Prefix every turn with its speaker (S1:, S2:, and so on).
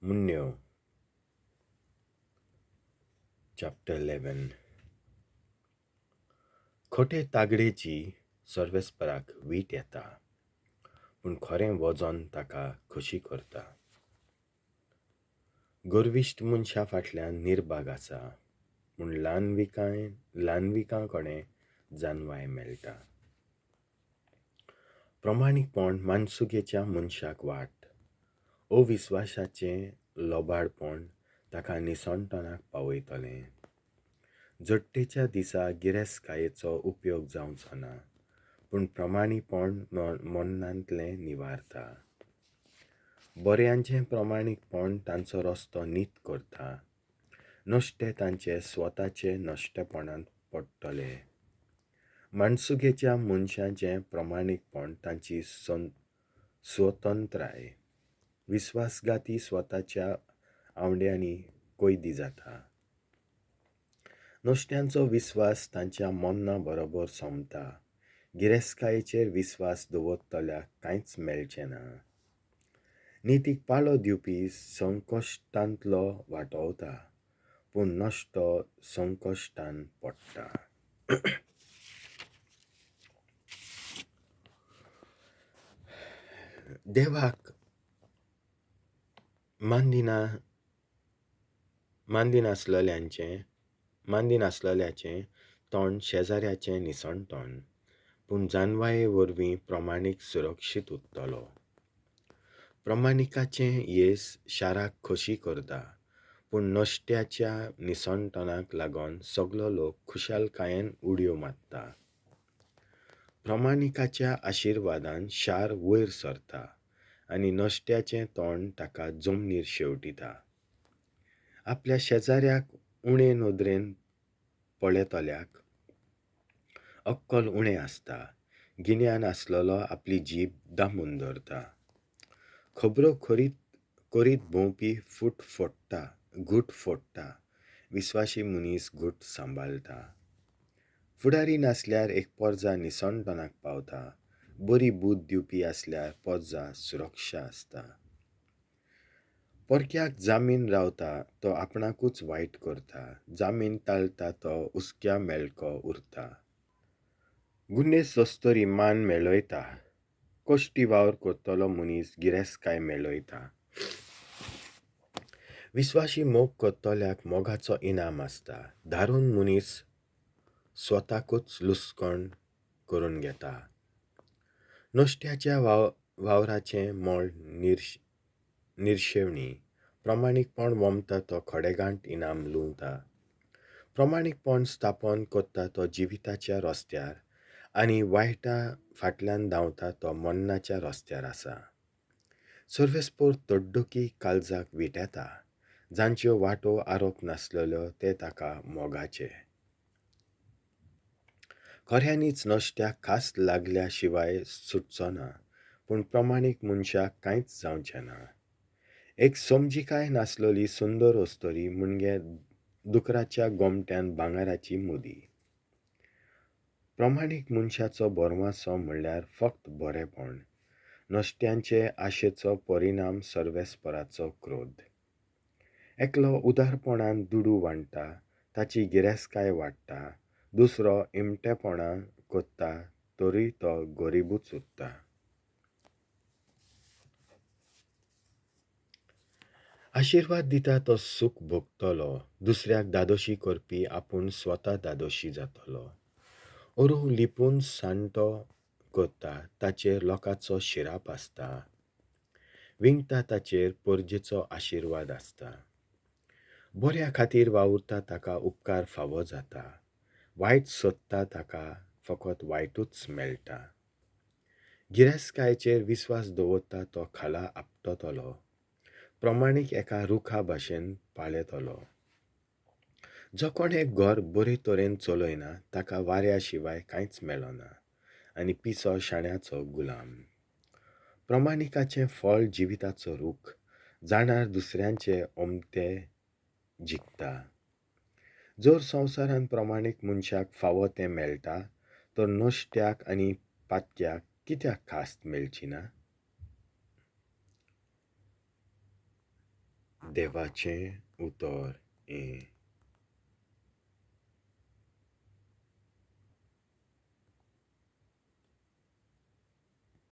S1: म्हणण्यो. Chapter 11. खोटे तागडेची सर्वेस्पराक वीट येता, पूण खरें वजन ताका खोशी करता. गर्विश्ट मनशा फाटल्यान निर्भाग आसा, पूण ल्हानविकां कडेन जानवाय मेळटा. प्रमाणीकपण मानसुगेच्या मनशाक वाट, अविस्वासाचें लोबाडपण ताका निसणटणाक पावयतलें. झडटेच्या दिसा गिरेस्तकायेचो उपयोग जावचो ना, पूण प्रमाणीपण मनांतलें निवारता. बऱ्यांचें प्रमाणीकपण तांचो रस्तो नीत करता, नश्टे तांचे स्वताचे नश्टेपणांत पडटले. माणसुगेच्या मनशांचें प्रमाणीकपण तांची स्वतंत्राय, विस्वासघाती स्वताच्या आंवड्यांनी कैदी जाता. नश्ट्यांचो विस्वास तांच्या मना बरोबर सोंपता, गिरेस्तकायेचेर विस्वास दवरतल्याक कांयच मेळचें ना. नितीक पाळो दिवपी संकश्टांतलो वाटवता, पूण नश्टो संकश्टान पडटा. देवाक मानदिनासलेल्याचें तोंड शेजाऱ्याचें निसणटण, पूण जानवाये वरवीं प्रमाणीक सुरक्षीत उरतलो. प्रमाणिकाचें येस शाराक खोशी करता, पूण नश्ट्याच्या निसणटणाक लागून सगलो लोक खुशालकायेन उडयो मारता. प्रमाणिकाच्या आशिर्वादान शार वयर सरता आनी नश्ट्याचें तोंड ताका जमनीर शेवटिता. आपल्या शेजाऱ्याक उणे नदरेन पळयतल्याक अक्कल उणें आसता, गिन्यान आसलेलो आपली जीब दामून धरता. खबरो करीत भोंवपी फूट फोडटा, घूट फोडटा, विस्वाशी मनीस घूट सांबाळटा. फुडारी नासल्यार एक पोरजा निसणटणाक पावता, बरी बूद दिवपी आसल्यार पोरजा सुरक्षा आसता. परक्याक जामीन रावता तो आपणाकूच वायट करता, जामीन टाळटा तो हुस्क्या मेळको उरता. गुन्हेस्त अस्तुरी मान मेळयता, कश्टी वावर करतलो मनीस गिरेस्तकाय मेळयता. विस्वाशी मोग करतल्याक मोगाचो इनाम आसता, धारून मनीस स्वताकूच लुसकण करून घेता. नश्ट्याच्या वावराचें मोल निर्शेवणी, प्रमाणीकपण वमता तो खडेगांठ इनाम लुंवता. प्रमाणीकपण स्थापन करता तो जिविताच्या रस्त्यार आनी वायटा फाटल्यान धांवता तो मरणाच्या रस्त्यार आसा. सर्वेस्पोर तड्डुकी काळजाक विटेता, जांच्यो वाटो आरोप नासलेल्यो ते ताका मोगाचे. खऱ्यांनीच नश्ट्याक खास लागल्या शिवाय सुटचो ना, पूण प्रमाणीक मनशाक कांयच जावचें ना. एक समजिकाय नासलेली सुंदर अस्तुरी म्हणजे दुकराच्या गोमट्यान भांगराची मुदी. प्रमाणीक मनशाचो भरवासो म्हणल्यार फक्त बरेपण, नश्ट्यांचे आशेचो परिणाम सर्वेस्पराचो क्रोध. एकलो उदारपणान दुडू वांट्टा ताची गिरेस्तकाय वाडटा, दुसरो इमटेपणां करता तरी तो गरिबूच उरता. आशिर्वाद दिता तो सूख भोगतलो, दुसऱ्याक धादोशी करपी आपूण स्वता धादोशी जातलो. अरू लिपून सांठो करता ताचेर लोकांचो शिराप आसता, विंगता ताचेर परजेचो आशिर्वाद आसता. बऱ्या खातीर वावुरता ताका उपकार फावो जाता, वायट सोदता ताका फकत वायटूच मेळटा. गिरेस्तकायेचेर विस्वास दवरता तो खाला आपटतलो, प्रमाणीक एका रुखा भाशेन पाळयतलो. जो कोण एक घर बरे तरेन चलयना ताका वाऱ्या शिवाय कांयच मेळना आनी पिसो शाण्याचो गुलाम. प्रमाणिकाचें फळ जिविताचो रूख, जाणार दुसऱ्यांचे ओमते जिखता. जर संवसारान प्रमाणीक मनशाक फावो तें मेळटा, तर नश्ट्याक आनी पातक्याक कित्याक खास्त मेळची ना? देवाचें उतर हें.